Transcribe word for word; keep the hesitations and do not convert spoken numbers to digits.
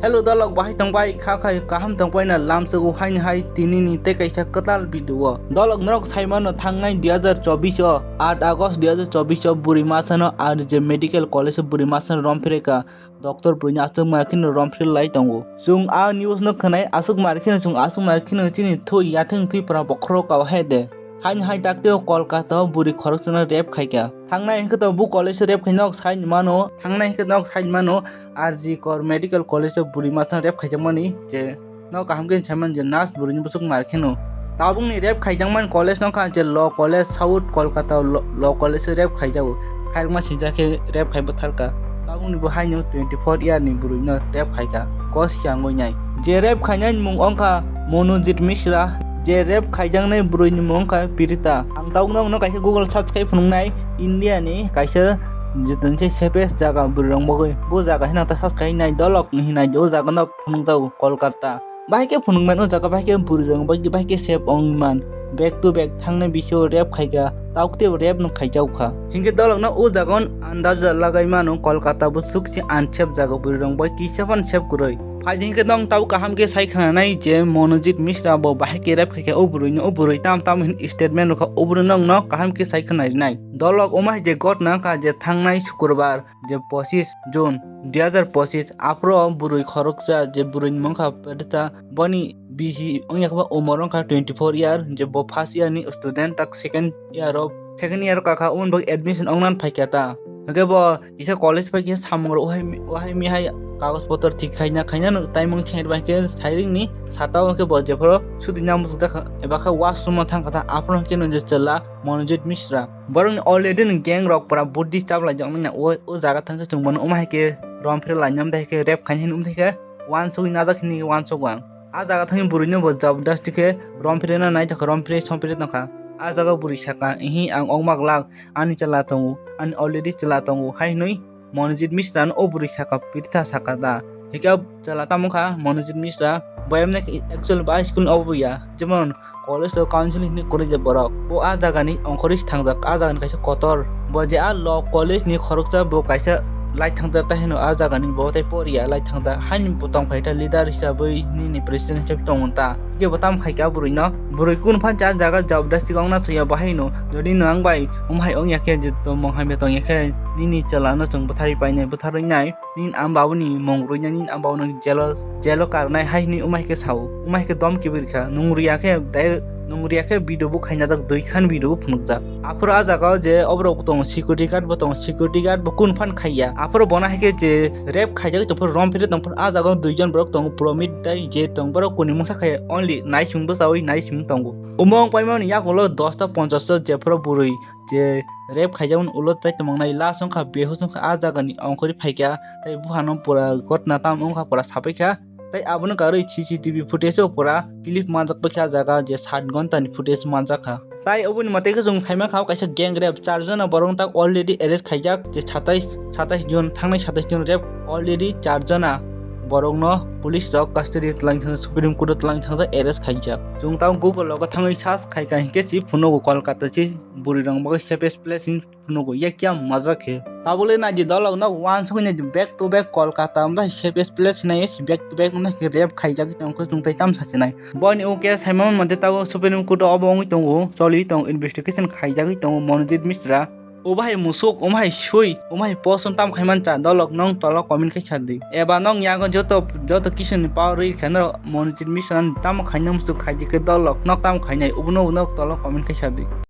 Hello dolok, bahai tongbai kha khai kaham tongbai na lamsok o haini hai tini ni tei kaisa kwtal video o. Dolok norok sai mano thangnai dui hazar chobbish o, aat August dui hazar chobbish o bwrwi masa no R J Medical College o bwrwi masa no rom phirikha. Doctor bwrwi ni aswk mar kheno rom phir lai tongo. Chwng a news no khwnai aswk mar kheno chwng aswk mar kheno chini thwi yathwng thwi pora bokhorok kau hai de. Haini hai dakti o Kolkata o bwrwi khoroksa no rape khaikha. Thangnai hwnkhe to bo college o rape khai nok sai mano. Thangnai hwnkhe nok sai mano R G Kar Medical College o bwrwi masa rape khaijakmani je no kaham khe saiman je nurse bwrwi ni bwswk mar kheno. Tabuk ni rape khaijakmani college no kha je Law College South Kolkata o Law, Law College o rape khaijago. Khairokma sincha khe rape khai bwtharkha. Tabuk ni bo haino twenty four year ni bwrwi no rape khaikha. Gos yang oi nai. Je rape khainai mung ongkha Monojit Mishra. Je rape khaijaknai bwrwi ni mung ongkha Pirita. Ang tabuk no kaisa Google search khai phunuknai India ni kaisa je tongse safest jaga bwrwi rok bagwi. Bo jaga hino ta search khai nai dolok hinai o jaga no phunukjago Kolkata. Bahai khe phunukmani o jaga bahai khe bwrwi rok bagwi bahai khe safe ongman. Back to back thangnai bisio rape khaikha, taukte rape no khaijakha. Hinkhe dolok no o jaga on andaj lagai mano Kolkata bo sukchi unsafe jaga bwrwi rok bai kisa phano safe kwrwi. Phai hinkhe nong tau kaham khe sai khnanai je Monojit Mishra bo bahai khe rape khaikha o bwrwi no, o bwrwi tam tam hin statement rokha o bwrwi nong no kaham khe sai khnarinai. Dolok omo hai je gotna wngkha je thangnai Sukurbar je pochis June dui hazar pochis aphuru bwrwi khoroksa je bwrwi ni mungkha Pedita boni bisi wngya khe bo umor wngkha twenty four year je bo first year ni student tak second year o second year o kakha oboni bagwi admission ongnan phaikha ta hwnkhe bo kisa college bai kisa samung rok wahai wahai mihai kagoj potor thik khaina khaina no taimung thengri bai khe sairing ni sata o khe bo jephuru suti nang muchukjakha eba khe washroom o thangkha ta aphuru hwnkhe no je chwla Monojit Mishra. Borokni already ni gang rok pura buddhi chaplai joknai na o, o jaga thangkhe chwng bono omo hai khe rom phre lainani tei khe rep khainai hinwi tei khe wansugwi najak hinwi wansuk ang. A jaga thangwi bwrwino bo jabardasti khe rom phre na naithok rom phre som phre tongkha. A jaga bwrwi sakha, "Ihi ang ongma glak, ani chwla tongo, ani already chwla tongo," hai hinwi Monojit Mishra no o bwrwi sakha, Pirtha sakha da. Hikhe chwla tamo kha Monojit Mishra, bo emne actually ba school ni obo ya, jemon college o counseling hinwi kwrwi je borok. Bo a jagani ongkhorwi thangjak, a jagani kaisa kotor. Bo je a law college ni khoroksa bo kaisa lai thangjak, tai hino a jagani bo tai poriya lai thangjak. Haini bo tong phai ta leader hisabwi nini president hisab tong ta. Hikhe bo tam khai kha bwrwi no. Bwrwi kun phan cha jaga jabardasti ongna soya bo haino. Jodi no ang bai um hai ongya khe je to mong hamya tongya khe nini chwla no chwng bwtharwi painai, bwtharwi nai. Nini ama babuni mung rwina nini ama babuni jelo, jelo karnai hai hinwi umai khe sao. Umai khe domki bo rikha. Nung riya khe dai, nung riya khe video bo khaina jak dui khan video bo phunukjak. Aphuru a jaga o je oborok tongo security guard bo tongo, security guard bo kun phan khaiya. Aphuru bona hai khe je rep khaijak tongphuru rom phire tongphuru a jaga o duijon borok tongo Promit tei je tong borok kuni mungsa khaiya only naising bwchawi naising tongo. Omo wng paimani yakulo dosta ponchash o jephuru bwrwi je rep khaijakmani ulo tai tongmangnai last wngkha behush wngkha a jagani ongkhorwi phaikha tei buphano pura gotna tam wngkha pura sapaikha tei abono karwi C C T V footage o pura clip manjak paikha a jaga je sat ghonta ni footage manjakha. Tai oboni mate khe chwng saimankha kaisa gang rep char jona borok tak already arrest khaijak je satais satais jon thangnai satais jon rep already char jona borokno police rok custody twlang thang Supreme Court o twlang thangjak arrest khaijak. Chwng tamo Google logo thangwi search khaikha hinkhe si phunugo Kolkata si bwrwi rok bagwi safest place hin phunugo ya kya maza khe. Tabole naidi dolok no wansugwi naidi back to back Kolkata wngkha safest place hinwi back to back wngkha khe rep khaijak tongkhe chwng tai tam sachinai. Boini uke saimano mate tabo Supreme Court o obo wngwi tongo choli tongo investigation khaijagwi tongo Monojit Mishra. Obo hai musuk, omo hai sui, omo hai post wng tam khai mancha, dolok nong tolo comment khai sa di. Eba nong yago joto, joto kisu ni power rwi khe norok Monojit Mishra ni tamo khaina musuk khai di khe dolok nok tamo khainai, obono, obono tolo comment khai sa di.